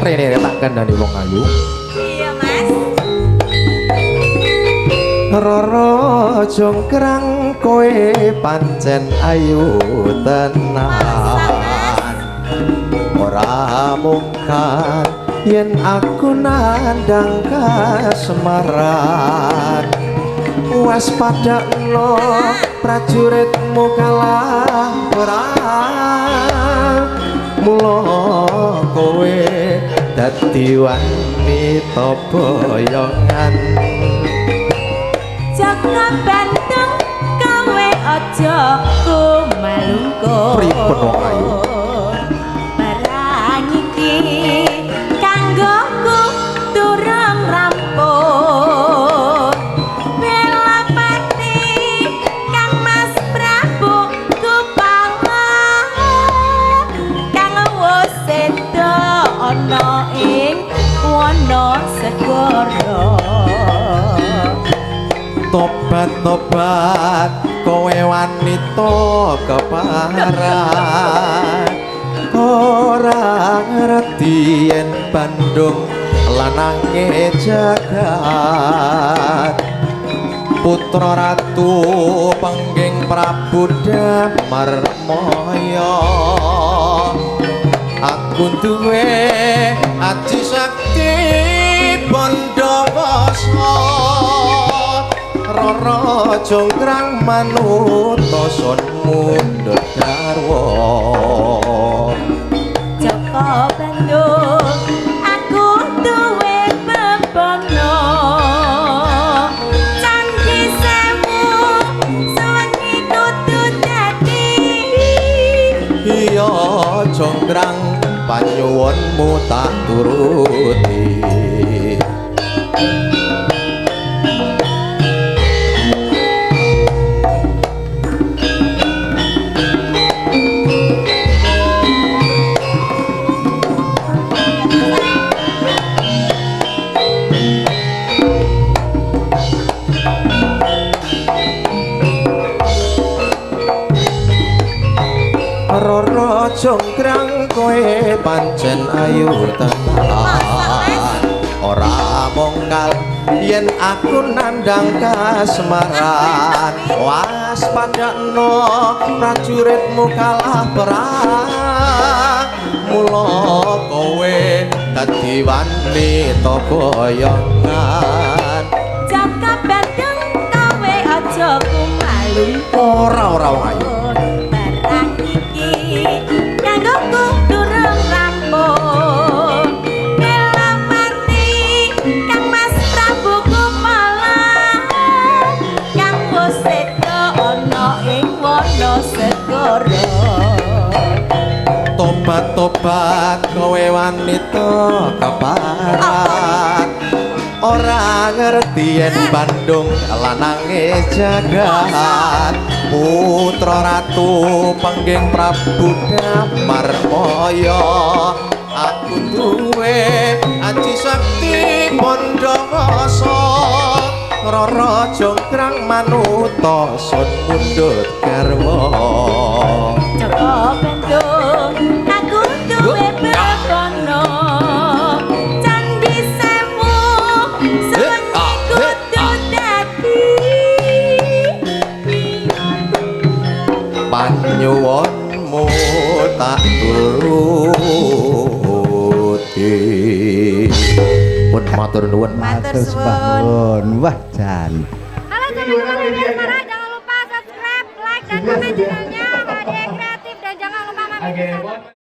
Rene tak kandhani wong ayu. Iya, Mas. Roro jongkrang kowe pancen ayu tenan. Ora mungkar yen aku nandang kasemaran. Waspadakno prajuritmu kalah perang. Mula kowe dadi wanita boyongan. Jaka Bandung kowe aja kumalungkuh. Pripun wong ayu? Barang iki kanggoku durung rampung. Belapati Kang Mas Prabu Kupala kang wis seda ana ing wana segara. Tobat tobat kowe wanita keparan. Ora ngerti yen Bandung lanange jagat. Putra Ratu Pengging Prabu Damarmaya. Aku duwe aji sakti Bandhawasa. Roro jongkrang manuta sun mundhut garwa. Jaka Bandung aku duwe bebana. Candhi Sewu suwengi kudu dadi. Iya jongkrang panyuwunmu tak turuti. Roro jongkrang kowe pancen ayu tenan. Ora mongkal yen aku nandang kasemaran. Waspadakno prajuritmu kalah perang. Mula kowe dadi wanita boyongan. Jaka Bandung kowe aja kumalungkuh. Ora ora wong ayu. Barang iki kanggoku durung rampung. Belapati Kang Mas Prabu Kumala kang wis seda ana ing wana segara. Tobat tobat kowe wanita keparat. Ora ngerti yen Bandung lanange jagat. Putra Ratu Pengging Prabu Damarmaya. Aku duwe aji sakti Bandhawasa. Roro jongkrang manuta sun mundhut garwa. Jaka Bandung aku duwe bebana. Candhi Sewu suwengi kudu dadi. Panyuwunmu tak turuti. Pun matur nuwun. Matur Matur sembah suwun. nuwun. Wah jan. Halo teman-teman Media Asmara, jangan lupa subscribe, like, dan komen channelnya HD Kreatif, dan jangan lupa mampir ke sana.